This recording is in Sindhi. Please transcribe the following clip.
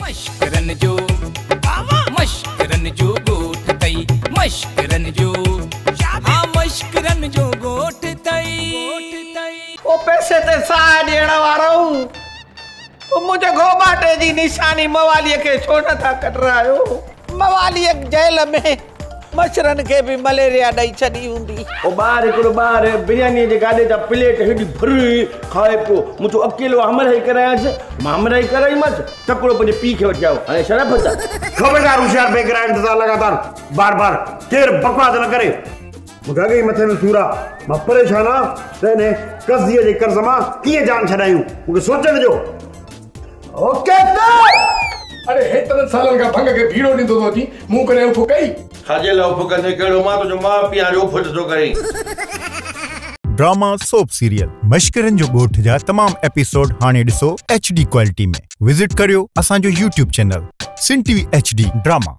مشڪرن جو مشڪرن جو ڳوٺ تئي مشڪرن جو ها مشڪرن جو ڳوٺ تئي. او پئسي تي ساهه ڏيڻ وارؤ! او منهنجي گهوٻاٽي جي نشاني مواليء کي ڇو نه ٿا ڪڍرايو؟ مواليء جيل ۾ مڇرن کي به مليريا ڏئي ڇڏي هوندي. او ٻار هڪڙو ٻار بريانيء جي گاڏي تان پليٽ هيڏي ڀري کائي پيو. مون چيو اڪيلو همراهي ڪرايانس. مان همراهي ڪرائيمانس. تڪڙو پنهنجي پيء کي وٺي آيو. هاڻي شرافت. خبردار هوشيار بيگر آهن ته لڳاتار بار بار ڪير بڪواس نه ڪري. مون کي اڳ ئي مٿي ۾ سور آ. مان پريشان آ ته انهي قرضيء جي قرض مان ڪيئن جان ڇڏايون. مون کي سوچڻ ڏيو. Okay sir. اڙي هيترن سالن کان ڀنگ کي ڀيڙو ڏيندو ٿو اچين، مون ڪڏهن اف ڪئي؟ ڇاجي لاء اف ڪندين، ڪهڙو مان تنهنجو ماء پيء آهيان جو اف ٿو ڪرين. ڊراما سوپ سيريل مشڪرن جو ڳوٺ جا تمام ايپيسوڊ هاڻي ڏسو ايڇ ڊي ڪوالٽي ۾ وزٽ ڪريو اسان جو YouTube channel Sindh T V H D drama.